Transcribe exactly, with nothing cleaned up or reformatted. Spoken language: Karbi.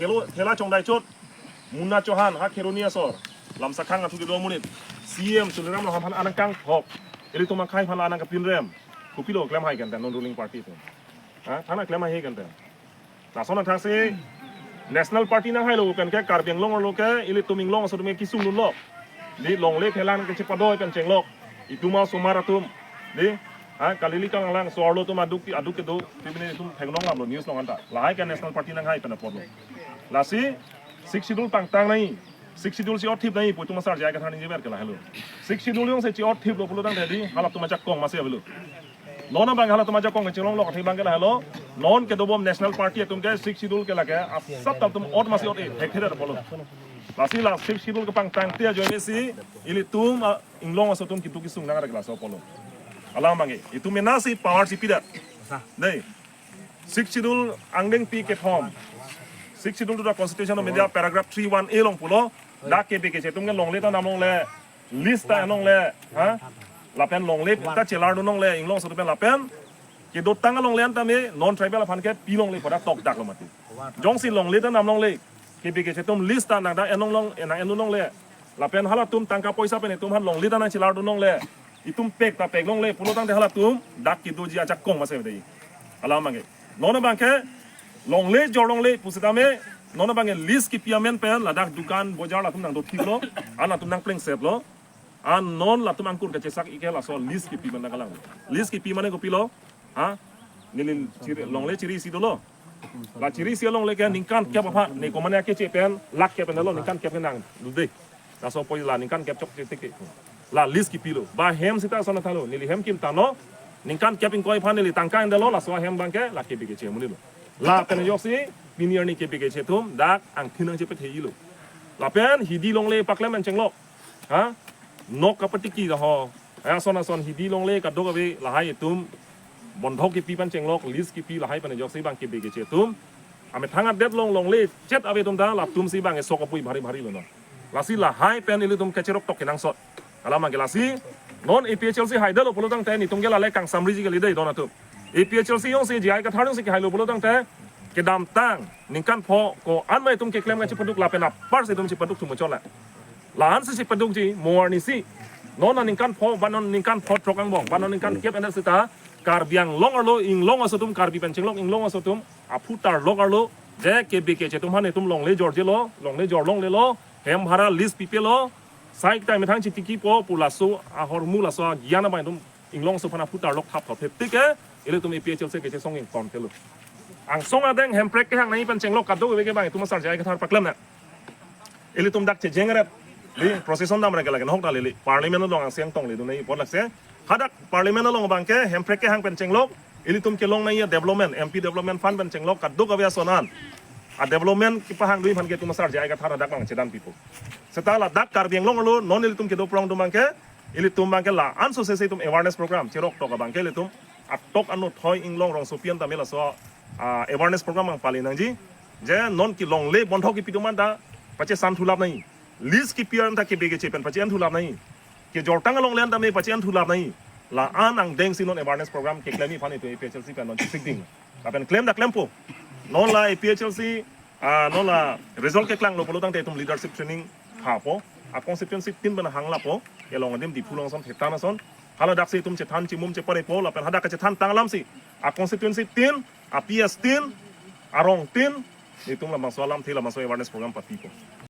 Thelo, thela chongdai chot. Munna Chauhan, ha Kheroni asor. Lamsakhang athu kedo amonit. C M Tuliram Ronghang aphan anang kangthok. Ilitum akhei aphan anang kapinrem. Kopilo klem hai kente non ruling party atum. Ha, thana klem hai kente. Lason athak si National Party nanghailo pen ke Karbi Anglong arlo ke ilitum inglong aso atum ke kesung dunlo. Di longle phelang kechepado pen chenglok. Itum asomar atum. Di, ha, kalili kanglang so arlo atum aduk, aduk kedo. Pibine itum theklong lamlo news along anta. Lahai ke National Party nanghai pen apotlo. Lasi Sixth Schedule pangtang nangji. Sixth Schedule chi-ot thip nangji pu itum asar J I Kathar ningjever ke lahelo. Sixth Schedule jongsi chi-ot thiplo pulo tangte di halatum ajakong masi avelo. Non abang halatum ajakong kechelonglok athe abang ke lahelo. Non kedobom National Party atum ke Sixth Schedule ke lake asap atum ot masi ot-e, thekthe apotlo. Lasi la Sixth Schedule kepangtangte ajoine si ilitum, ah, inglong aso atum keduk kesung nang arek laso apotlo. Alam abang ke itum mena si power chipidet. Dei. Sixth Schedule angdengpi kethom. Sixth Schedule to the Constitution of India paragraph three one A along pulo. Dak K B K H atum ke longle ta nam longle, list ta longle, ha? Lapen longle ta chelar dun longle, inglong aso atum pen lapen kedotang alongle an tame non tribal aphan ke pi longle pada tokdaklo mati. Jongsi longle ta nam longle, K B K H atum list ta nang dak en long long, nang en dun longle. Lapen halatum tangka poisa pen itum aphan longle ta nangchelar dun longle. Itum pek ta pek longle pulo tangte halatum dak kedoji ajakong masi dei. Alam abang ke. Non abang ke longle jor longle pusitame non abang ke list kepi amen pen ladak dukan bojar latum nangdothiklo. An latum nangplengseplo. An non latum angkur kechesak ike laso list kepi man nangkalang. List kepi mane kopilo? Ha? Neli chiri, longle chiri isi dolo. La chiri isi longle ke ningkan kep aphan, ne komane akeche pen, lakh kep pen lo, ningkan kep ke nangdunde. Laso apot la ningkan kep chokche teke. La list kepilo. Ba hem sita sona thalo, neli hem kim tano. Ningkan kep ingkoi aphan neli tangka en dolo, laso ahem abang ke, la K B K H amonitlo. Lapen ajoksi, pini arni K B K H atum, dak angthin nangchepetheilo. Lapen hidi longle paklem pen chenglok. Ha? Nok kapatiki dah ho. Ha, ason ason hidi longle kadokave lahai itum bondhok kepi pen chenglok, list kepi lahai pen ajoksi abang K B K H atum. Amethang adet long longle chet ave atum ta latum si abang esok apui bhari bhari lo non. Lasi lahai pen ilitum kecherok tok kenangsot. Alam abang ke lasi non A P H L C haidetlo pulo tangte netum ke lale kangsamriji kali dei don atum. A P H L C jongsi J I Kathar jongsi kehailo pulo tangte kedamtang ningkan pho ko-an ma itum keklem kachepaduk lapen apar si itum chepaduk thumo chola. La-an si chepadukji mo arni si. Non aningkan pho, ba non ningkan pho throk angbong, ba non ningkan kep endet sita Karbi Anglong arlo inglong aso atum, Karbi pen chenglok inglong aso atum aphu tarlok arlo je K B K H atum aphan itum longle jorjelo, longle jor longlelo, hem bhara list pipelo, sai kita methang chitikipo pu laso ahormu laso agyan abang itum inglong aso aphan aphu tarlok thap thap thep tike ilitum A P H L C kechesong ingkon kelo. Angsong adeng hemprek kehang nangji pen chenglok kadokave ke abang itum asar J I Kathar paklem nang. Ilitum dak chejeng ret. Di procession dam rek lake nok ta lili. Parliament along angsi angtong le dunai ipot lakse. Hadak Parliament along abang ke hemprek kehang pen chenglok. Ilitum kelong nangji development, M P development fund pen chenglok kadokave ason an. A development kepahang dunji aphan ke itum asar J I Kathar hadak abang chedan pipo. Seta ladak Karbi Anglong arlo non ilitum kedo prong atum abang ke, ilitum abang ke la-an so sese itum awareness program cherok tok abang ke ilitum atok anu thoi inglong rongsopi an tame laso, ah, awareness program abang pali nangji. Je non kelongle bondhok kepi atum an ta pachesan thulap nangji. List kepi an ta K B K H pen pache-en thulap nangji. Kejortang alongle an tame pache-en thulap nangji. La-an angdeng si non awareness program keklemji aphan itum A P H L C pen non chesik ding. Lapen klem dak klempo. Non la A P H L C, ah, non la result keklanglo pulo tangte itum leadership training thapo. A constituency tin pen hanglapo. Kelong adim Diphu along ason, Thetan ason. Hala dak si itum chethan chimum cheparepo lapen hadak kachethan tang alam si. A constituency tin, a P S tin, arong tin, itum labangso alamthe labangso awareness program papipo.